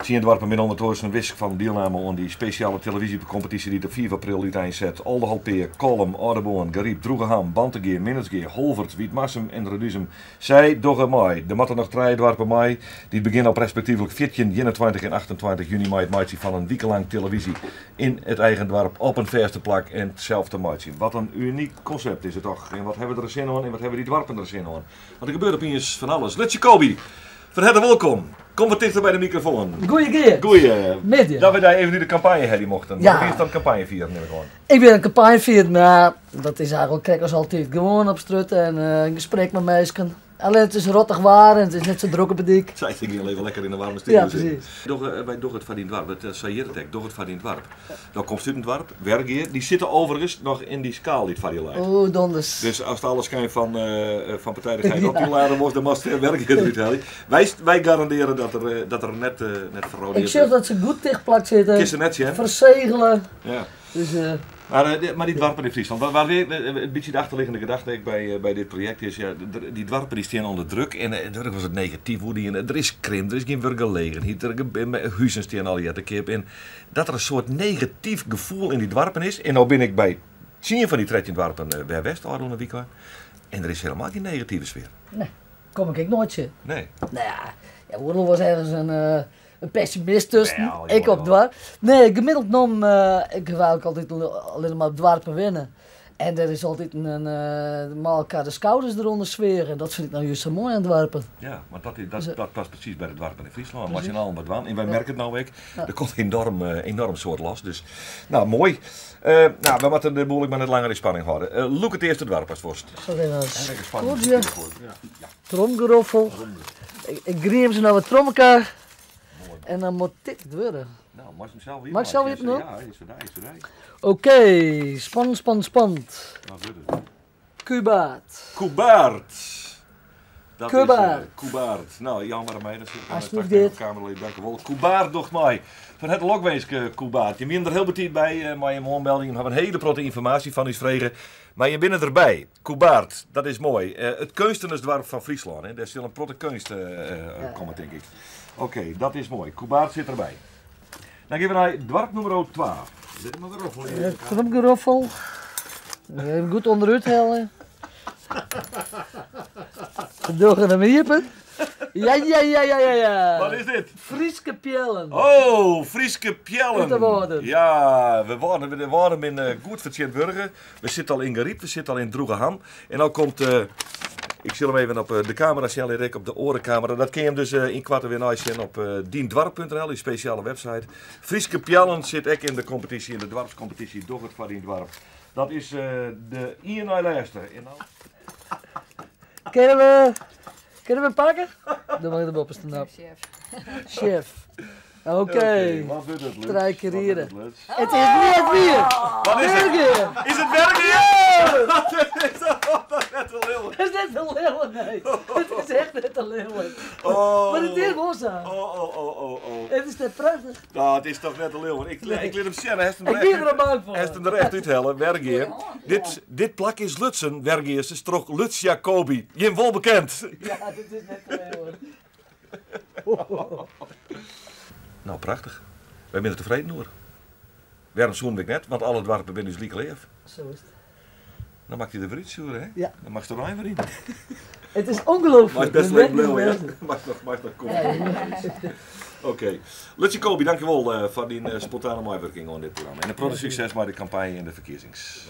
Tsien doarpen binne ûndertusken wisk fan dielname oan dy spesjale televyzjekompetysje dy't op fiif april úteinset. Aldeholtpea, Kollum, Aldeboarn, Garyp, Droegeham, Bantegea, Minnertsgea, Holwert, Wytmarsum en Reduzum. Sy dogge mei. Der moatte noch trije doarpen mei, dy't begjinne op respektyflik 14, 21 en 28 juny mei it meitsjen fan in wike lang televyzje yn it eigen doarp op in fêste plak en sels te meitsjen. Wat in unyk konsept is it toch. En wat hawwe we der sin oan en wat hawwe dy doarpen der sin oan. Want der gebeurt opiens fan alles. Lutz Jacobi, fan herte wolkom. Kom wat tichter by de mikrofoan. Goeie Geert. Goeie. Middei. Dat we dy even út de kampanje helje mochten. Ja. Hoe is dan kampanje fieren nim ik oan? Ik bin in kampanje fierd, mar dat is eigenlik krekt as altyd. Gewoan op strjitte en in gesprek mei minsken. Allinne it is rottich waar en it is net sa drok op 'e dyk. Sy gean even lekker yn de waarme studio Ja, sitten. precies. Wy dogge it foar dyn doarp, dat sa hjit it ek, doch it foar dyn doarp. Dan komst út in doarp, Wergea, dy sitte overigens noch yn dy skaal dy't foar dy leit. O, donders. Dus ast alle skyn fan partijdichheid op dy lade wolst, dan moatst Wergea derút helje. Wy garandearje dat der net ferrodeard Ik sjoch dat se goed tichtplakt sitte. Kinst se net sjen. Fersegele. Ja. Dus, Mar dy doarpen yn Fryslân, wa, in bytsje de achterliggende gedachte ek by dit projekt is, ja, dy doarpen dy stean ûnder druk en druk was it negatyf oer dy, der is krimp, der is gjin wurkgelegenheid, der huzen stean allegear te keap en dat der in soart negatyf gefoel yn dy doarpen is. En no bin ik by tsien fan dy 13 doarpen wer west ôfrûne wike en der is helemaal gjin negative sfear. Nee, kom ik ek noait tsjin. Nee. Nou ja, ja, oeral was ergens in pessimist tusken, Ja, ek op doarp. Nee, gemiddeld nommen, ik wou ek altyd allinne mar op doarpen wenne. En der is altyd in mei elkoar de skouders derûnder sfear. En dat fyn ik nou juist sa moai oan doarpen. Ja, want dat past presys by de doarpen yn Fryslân. Mei syn allen wat dwaan. En wy merke it no ek. Der komt enorm soad los. Dus, nou, moai. Nou, we moatte de boel ek mar net langer yn spanning hâlde. Lûk it earste doarp ast wolst. Zal ik even En lekker spannend. skodzje. Ja. Tromgeroffel. Ik griem se nou wat trommekaar. En dan moet dit het worden. Nou, mag je hem zelf Mag ik zelf iepenmeitsje? iepen doen? Ja, is voor die, is voor die. Oké, spannend, spannend, spannend. Wat wordt het? Kûbaard. Kûbaard. Dat is Kûbaard. Kûbaard. Nou, jammer aan mij, dat zit ik Alsjeblieft straks even dit. op kamerlid, dank u wel. Kûbaard docht mei. Fan herte lokwinske, Kûbaard. Je wiene der hiel betiid by mei je oanmelding. Je hawwe in hiele protte ynformaasje fan ús frege. Mar je binne derby. Kûbaard, dat is moai. It keunstnersdoarp fan Fryslân. Hè? Dêr sil in protte keunst komme, tink ik. Oké, dat is moai. Kûbaard sit derby. Dan gean we nei doarp nûmer 2. Dit mar geroffel hier. Tromgeroffel. Even goed onderút hellen. We dogge him iepen. Ja, ja, ja, ja, ja, ja. Wat is dit? Fryske Peallen. Oh, Fryske Peallen. Ut de Wâlden. Ja, de Wâlden binne goed fertsjintwurdige. We sitte al yn Garyp, we sitte al yn Droegeham. En no komt, ik sil him even op de kamera sjen, Erik, op de oare kamera. Dat kin je him dus ynkoarten wer neisjen op dyndoarp.nl, dy spesjale website. Fryske Peallen sit ek yn de kompetysje, yn de doarpskompetysje Doch it foar dyn doarp. Dat is de ien nei lêste. En dan... Kinne we pakke? Dan mag ik de boppenste nap. Chef. Chef. Oké. Oké, wat wurdt it, Lutz? Trije kear Wat riede. wurdt it, Lutz? It is net wier! Wat is it? Wergea! Is it Wergea? Dat is toch net te leauwen. Het is net te leauwen, nee. Het is echt net te leauwen. Oh. Mar it is wol sa. Oh, oh, oh, oh, oh. It is net prachtich. Nou, it is toch net te leauwen. Ik lit him sjen. Hast him Ik der wie echt der al bang foar. Hast him der echt úthelle, Wergea. Dit plak is lutsen, Wergeasters, troch Lutz Jacobi. Jim wol bekend. Ja, dit is net te leauwen. Nou, prachtich. Wy binne der tefreden oer. Wêrom soenen we ek net? Want alle doarpen binne ús like leaf. Sa is it. Dan makket hy der wer útstjoere, hè? Ja. Dan moatst der ein wer yn. It is ongelooflik. Meist best Dit even bliuwe, ja. is Meist noch komme. Oké. Lutz Jacobi, dankjewol foar dyn spontane meiwurking oan dit programma. En in protte sukses mei de kampanje en de ferkiezings.